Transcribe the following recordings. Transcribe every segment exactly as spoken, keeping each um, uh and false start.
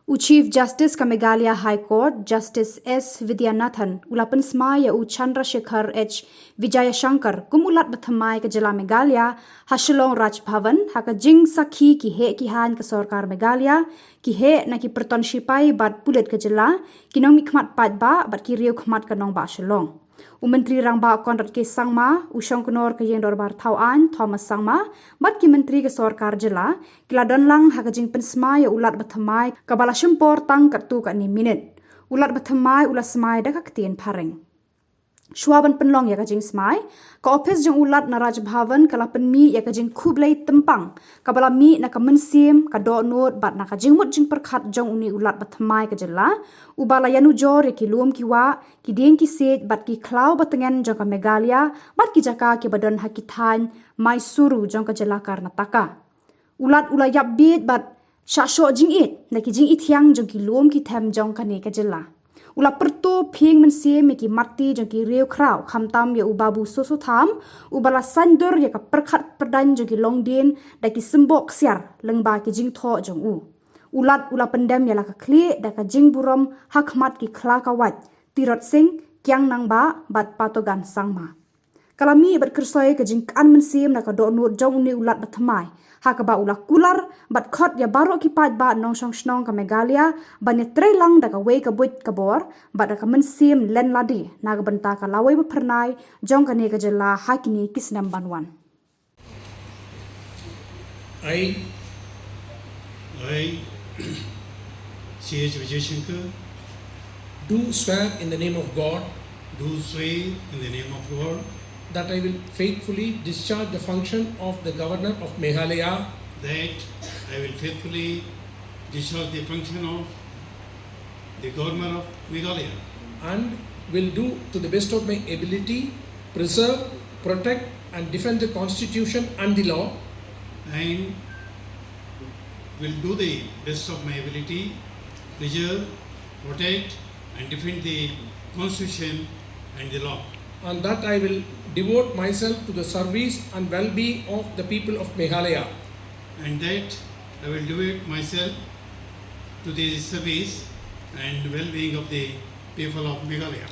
U Chief Justice ka Meghalaya High Court, Justice S Vidyanathan, u la pynsmai ïa u Chandrasekhar H Vijayashankar kum u Lat Bathymmai ka jylla Meghalaya ha Shillong Raj Bhavan, ha ka jingsakhi ki heh ki haiñ ka sorkar Meghalaya, ki heh na ki pyrton shipai bad pulit ka jylla, ki nongmihkhmat paidbah bad ki riewkhmat ka nongbah Shillong. U Myntri Rangbah Conrad K Sangma, u Shongknor ka Ïing Dorbar Thawaiñ Thomas Sangma, bad ki myntri ka sorkar jylla, ki la don lang ha ka jingpynsmai ïa u Lat Bathymmai kaba la shim por tang katto katne minit. U Lat Bathymmai u la smai da ka ktien phareng. Shuwa ban pynlong ïa ka jingsmai, ka ophis jong u Lat na Raj Bhavan ka la pynmih ïa ka jingkhublei tympang kaba la mih na ka mynsiem, ka dohnud bad na ka jingmut jingpyrkhat jong une u Lat Bathymmai ka jylla, uba la ïanujor ïa ki lum ki wah, ki dieng ki siej bad ki khlaw ba tngen jong ka Meghalaya bad ki jaka kiba don ha ki thaiñ Mysuru jong ka jylla Karnataka. U Lat u la ïap bieit bad shah shoh jingïeit na ki jingithiang jong ki lum ki them jong kane ka jylla. U la pyrto phieng mynsiem ïa ki matti jong ki riewkhraw, khamtam ïa u Babu Soso Tham, uba la saindur ïa ka pyrkhat pyrdaiñ jong ki longdien da ki symboh ksiar lyngba ki jingthoh jong u. U Lat u la pyndem ïa la ka khlieh da ka jingburom ha khmat ki khla ka wait, Tirot Sing, Kiang Nangbah bad Patogan Sangma. Ka la mih bad kyrsoi ka jingkhan mynsiem na ka dohnud jong une u Lat Bathymmai, ha kaba u la kular bad khot ïa baroh ki paidbah nongshong shnong ka Meghalaya ban ïatrei lang da kawei ka buit ka bor bad da ka mynsiem len lade na ka bynta ka lawei ba phyrnai jong kane ka jylla ha kine ki snem ban wan. I, I, C H Vijayashankar, do swear in the name of God, do swear in the name of God, that I will faithfully discharge the function of the Governor of Meghalaya, that I will faithfully discharge the function of the Governor of Meghalaya, and will do to the best of my ability preserve, protect, and defend the Constitution and the law, and will do the best of my ability preserve, protect, and defend the Constitution and the law, and that I will devote myself to the service and well-being of the people of Meghalaya, and that I will devote myself to the service and well-being of the people of Meghalaya.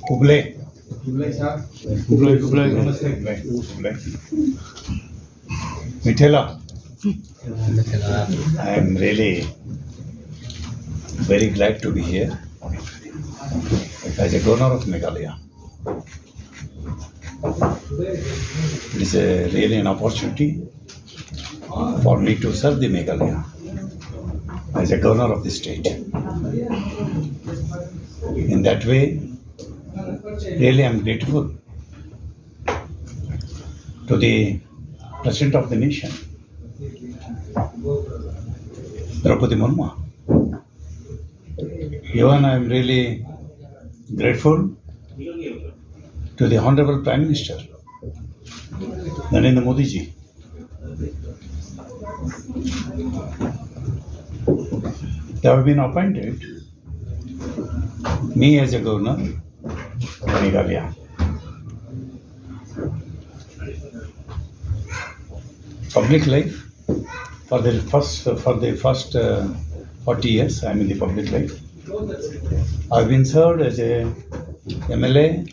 Khublei. Khublei, sir. Khublei, khublei. Namaste. Khublei. Mithila. I am really very glad to be here as a governor of Meghalaya. It is a really an opportunity for me to serve the Meghalaya as a governor of the state. In that way, really I am grateful to the President of the nation, Draupadi Murmu. Even I am really grateful to the Honorable Prime Minister, Narendra Modi ji. They have been appointed me as a governor of Meghalaya. public life for the first for the first uh, forty years. I'm in the public life. I've been served as a M L A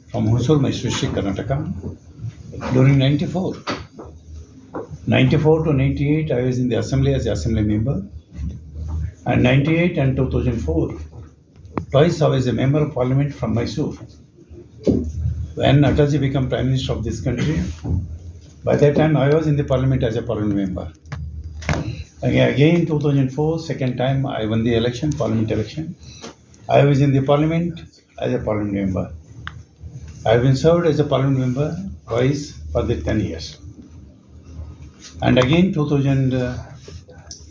from Husur, Mysore district, Karnataka, during ninety-four. ninety-four to ninety-eight, I was in the assembly as assembly member, and ninety-eight and two thousand four, twice I was a member of parliament from Mysore. When Atalji became Prime Minister of this country, by that time I was in the parliament as a parliament member. Again, again two thousand four, second time I won the election, parliament election. I was in the parliament as a parliament member. I have been served as a parliament member twice for the ten years. And again, two thousand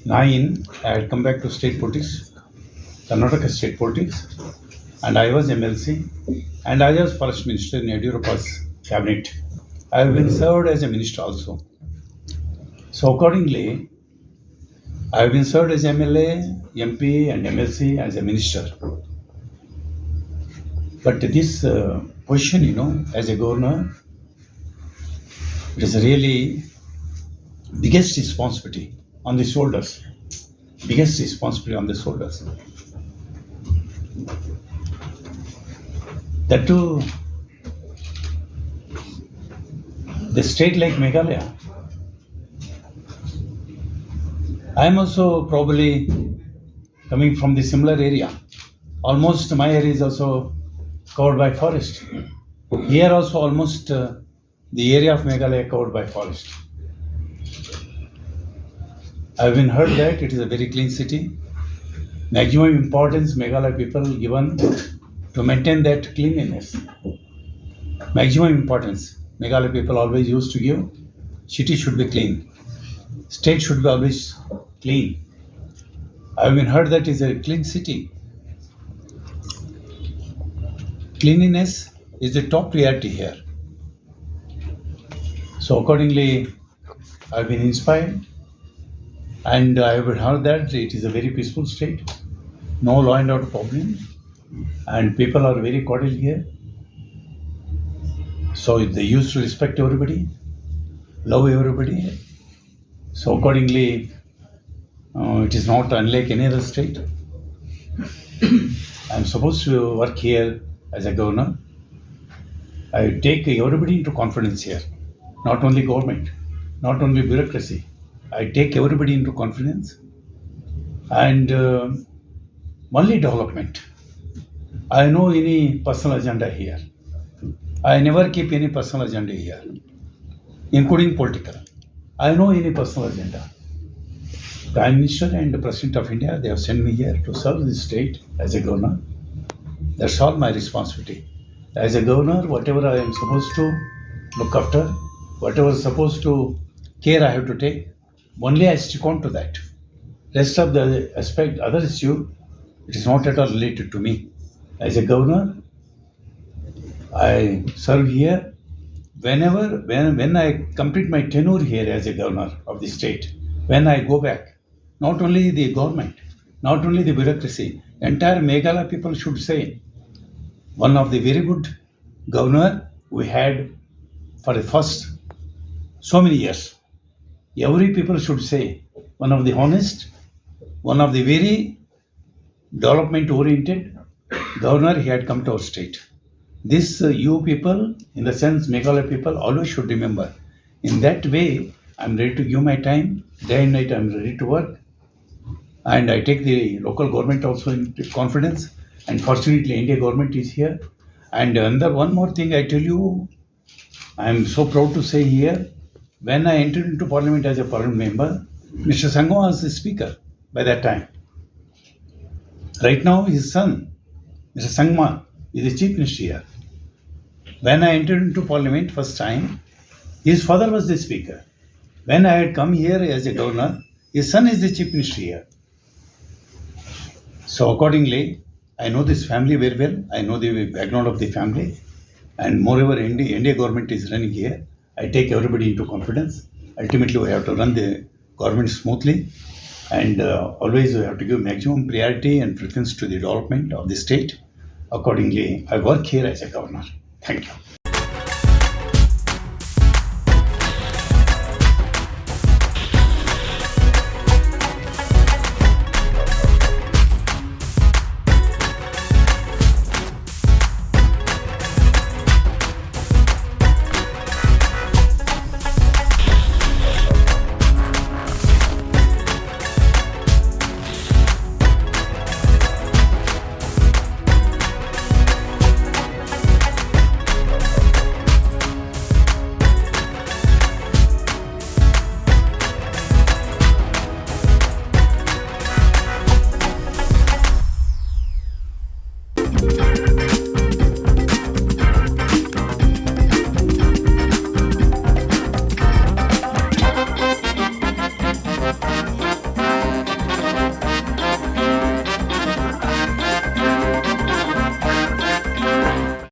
nine, I had come back to state politics, Karnataka state politics, and I was M L C, and I was first minister in Yadiyurappa's cabinet. I have been served as a minister also. So accordingly, I have been served as M L A, M P, and M L C, as a minister. But this uh, position, you know, as a governor, it is really biggest responsibility on the shoulders. Biggest responsibility on the shoulders. That too, the state like Meghalaya, I am also probably coming from the similar area. Almost my area is also covered by forest. Here also almost uh, the area of Meghalaya covered by forest. I've been heard that it is a very clean city. Maximum importance Meghalaya people given to maintain that cleanliness. Maximum importance Meghalaya people always used to give. City should be clean. State should be always clean. I've been heard that is a clean city. Cleanliness is the top priority here. So accordingly, I've been inspired, and I have heard that it is a very peaceful state, no law and order problem, and people are very cordial here. So they used to respect everybody, love everybody. So accordingly, uh, it is not unlike any other state. I'm supposed to work here as a governor. I take everybody into confidence here, not only government, not only bureaucracy. I take everybody into confidence, and uh, only development. I no any personal agenda here. I never keep any personal agenda here, including political. I no any personal agenda. Prime Minister and the President of India, they have sent me here to serve the state as a governor. That's all my responsibility. As a governor, whatever I am supposed to look after, whatever supposed to care I have to take, only I stick on to that. Rest of the aspect, other issue, it is not at all related to me. As a governor, I serve here. Whenever, when, when I complete my tenure here as a governor of the state, when I go back, not only the government, not only the bureaucracy, entire Meghalaya people should say, one of the very good governor we had for the first so many years. Every people should say, one of the honest, one of the very development oriented governor he had come to our state. This uh, you people, in the sense Meghalaya people, always should remember. In that way, I'm ready to give my time. Day and night, I'm ready to work. And I take the local government also in confidence. And fortunately, India government is here. And another one more thing I tell you, I am so proud to say here, when I entered into parliament as a parliament member, Mister Sangma was the speaker by that time. Right now, his son, Mister Sangma, is the chief minister here. When I entered into parliament first time, his father was the speaker. When I had come here as a governor, his son is the chief minister here. So accordingly, I know this family very well. I know the background of the family. And moreover, India, India government is running here. I take everybody into confidence. Ultimately, we have to run the government smoothly. And uh, always we have to give maximum priority and preference to the development of the state. Accordingly, I work here as a governor. Thank you.